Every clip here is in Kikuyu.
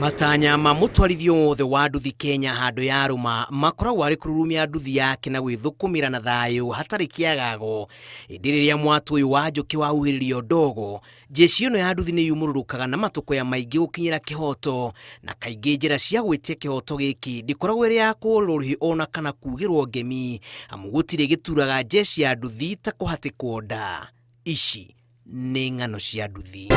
Matanya ma mũtwarithia wothe wa nduthi Kenya handũ yarũma makoragwo arĩ kũrurumia nduthi yake na gwĩthũkũmĩra na thayũ hatarĩ kĩagago. Ĩndĩ rĩrĩa mwatũ ũyũ wa njũkĩ wahuhĩrĩrio ndogo, Jeshi ĩno ya nduthi nĩ yumũrũrũkaga na matũkũya maingĩ gũkinyĩra kĩhoto, na kaingĩ njĩra cia gwĩtia kĩhoto gĩkĩ ndĩkoragwo ĩrĩ ya kũhũrĩrwo rũhĩ ona kana kugĩrwo ngemi, amu gũtirĩ gĩturaga jeshi ya nduthi ta kũhatĩkwo nda. Ici nĩ ng'ano cia nduthi.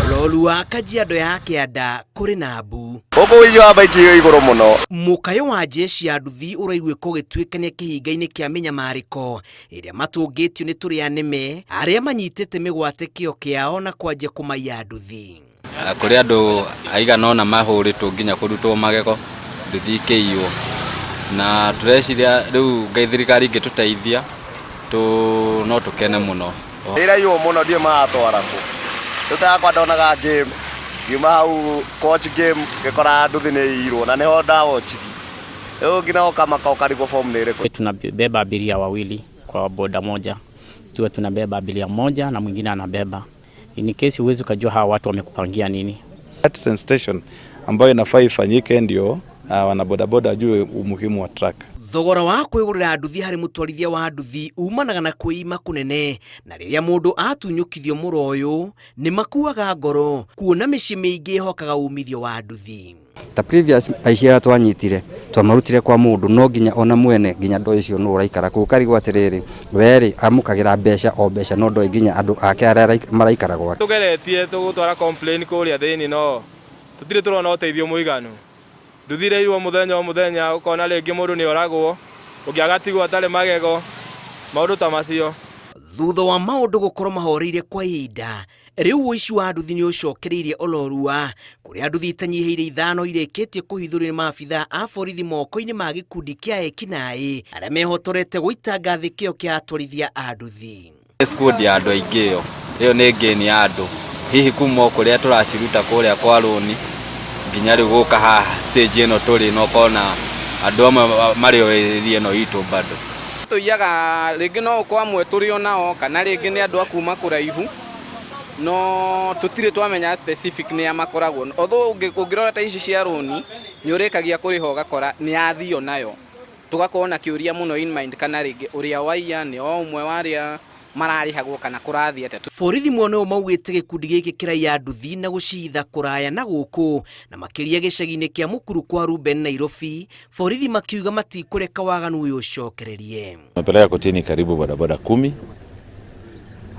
Loru wa Kajiado ya kĩanda kũrĩ na mbu. Gũkũ ũici wa mbaiki wĩ igũrũ mũno. Mũkayo wa jeshi ya nduthi ũraiguĩka ũgĩtuĩkania kĩhinga-inĩ kĩa mĩnyamarĩko ĩrĩa matũngĩtio nĩ tũrĩa nĩme arĩa manyitĩte mĩgwate kĩo kĩao na kwanjia kũmaiya nduthi. Kũrĩ andũ aigana ũna mahũrĩtwo nginya kũrutwo magego nduthi ikĩiywo, na tũreciria rĩu Ngai thirikari ĩngĩtũteithia no tũkene mũno. Ĩraiywo mũno ndiũĩ maratwara kũ. Rĩu ta yakwa ndonaga game, ngiuma hau kũ watch game ngĩkora nduthi nĩ ĩiyirwo na nĩho nda watch-ire. Rĩu nginya ũkamaka ũkarigwo form nĩ ĩrĩkũ. Tunabeba abiria wawili kwa boda moja, tuwe tunabeba abiria moja na mwingine anabeba In case huwezi ukajua hawa watu wamekupangia nini. That sensitization ambayo inafaa ifanyike ndio wanabodaboda wajue umuhimu wa truck. Thogora wa kwĩgũrĩra nduthi harĩ mũtwarithia wa nduthi umanaga na kwĩima kũnene, na rĩrĩa mũndũ atunyũkithio mũro ũyũ nĩ makuaga ngoro kuona mĩciĩ mĩingĩ ĩhokaga umithio wa nduthi. Ta previous aici arĩa twanyitire twamarutire kwa mũndũ no nginya ona mwene nginya ndoo icio nũ ũraikara kũu ũkarigwo atĩrĩrĩ werĩ amũkagĩra mbeca o mbeca no ndoĩ nginya andũ ake arĩa maraikara gwake. Tũgeretie tũgũtwara complain kũrĩa thĩinĩ no tũtirĩ tũrona ũteithio mũiganu. Nduthi iraiywo mũthenya o mũthenya ũkona rĩngĩ mũndũ nĩ oragwo, ũngĩ agatigwo atarĩ magego, maũndũ ta macio. Thutha wa maũndũ gũkorwo mahoreire kwa ihinda, Rĩu ũici wa nduthi nĩ ũcokereirie Olorua kũrĩa nduthi itanyihĩire ithano irĩkĩtie kũhithũrio nĩ maabithaa a borithi moko-inĩ ma gĩkundi kĩa ekinaĩ arĩa mehotorete gũitanga thĩ kĩo kĩa atwarithia a nduthi. Nĩ squad ya andũ aingĩ ĩyo, ĩyo nĩ ngĩni ya andũ, hihi kuma o kũrĩa tũraciruta kũrĩa kwa rũni nginya rĩu gũka haha stage ĩno tũrĩ na ũkona andũ amwe marĩ o area ĩno itũ bado. Tũiyaga rĩngĩ no ũkorwo amwe tũrĩ o nao kana rĩngĩ nĩ andũ a kuma kũraihu no tũtirĩ twamenya specific nĩa makoragwo. Although ũngĩrora ta ici cia rũni nĩ ũrĩkagia kũrĩha ũgakora nĩ yathio nayo. Tũgakorwo na kĩũria mũno in mind kana rĩngĩ ũrĩa waiya nĩ o ũmwe wa arĩa mararĩhagwo kana kũrathiĩ atĩa. Borithi mwena ũyũ maugĩte gĩkundi gĩkĩ kĩraiya nduthi na gũcihitha kũraya na gũkũ na makĩria gĩcagi-inĩ kĩa Mũkuru kwa Ruben Nairobi. Borithi makiuga matikũreka waganu ũyũ ũcokererie. Tumepeleka kotini karibu bodaboda 10.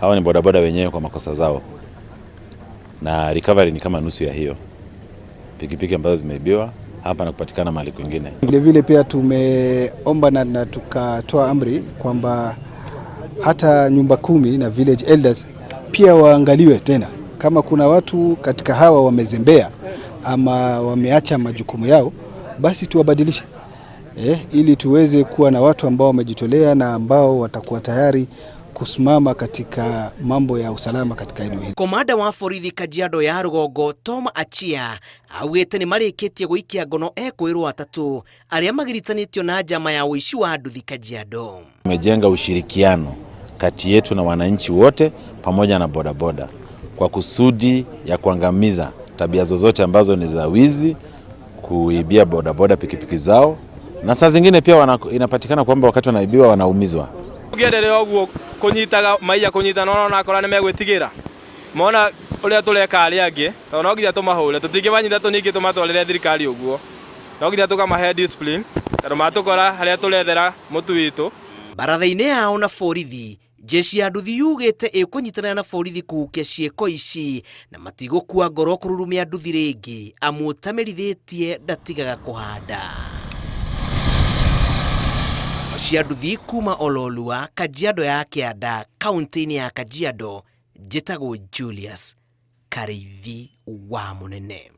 Hawa ni bodaboda wenyewe kwa makosa zao, na recovery ni kama nusu ya hiyo pikipiki ambazo zimeibiwa hapa na kupatikana mahali kwingine. Vile vile pia tumeomba na tukatoa amri kwamba hata nyumba kumi na village elders pia waangaliwe tena, kama kuna watu katika hawa wamezembea ama wameacha majukumu yao, basi tuwabadilishe ili tuweze kuwa na watu ambao wamejitolea na ambao watakuwa tayari kusimama katika mambo ya usalama katika eneo hili. Komanda wa borithi Kajiado ya rũgongo Tom Achia augĩte nĩ marĩkĩtie gũikia ngono ekũĩrwo atatũ arĩa magiritanĩtio na njama ya ũici wa nduthi Kajiado. Tumejenga ushirikiano kati yetu na wananchi wote pamoja na bodaboda kwa kusudi ya kuangamiza tabia zozote ambazo ni za wizi, kuibia bodaboda pikipiki zao, na saa zingine pia inapatikana kwamba wakati wanaibiwa wanaumizwa. Ũngĩenderea ũguo kũnyitaga maiya kũnyitana ona akora nĩ megwĩtigĩra. Mona ũrĩa tũreka arĩa angĩ, tondũ no nginya tũmahũre, tũtingĩmanyita tũningĩ tũmatwarĩre thirikari ũguo. No nginya tũkamahe discipline, tondũ matũkora harĩa tũrethera mũtu witũ. Baratha-inĩ yao na borithi, jeshi ya nduthi yugĩte ĩkũnyitanĩra na borithi kũhukia ciĩko ici na matigũkua ngoro kũrurumia nduthi rĩngĩ amu ũtamerithĩtie ndatigaga kũhanda. Cia nduthi kuma Ololua, Kajiado ya Kĩanda, kaunti-inĩ ya Kajiado, njĩtagwo Julius Karĩithi wa Mũnene.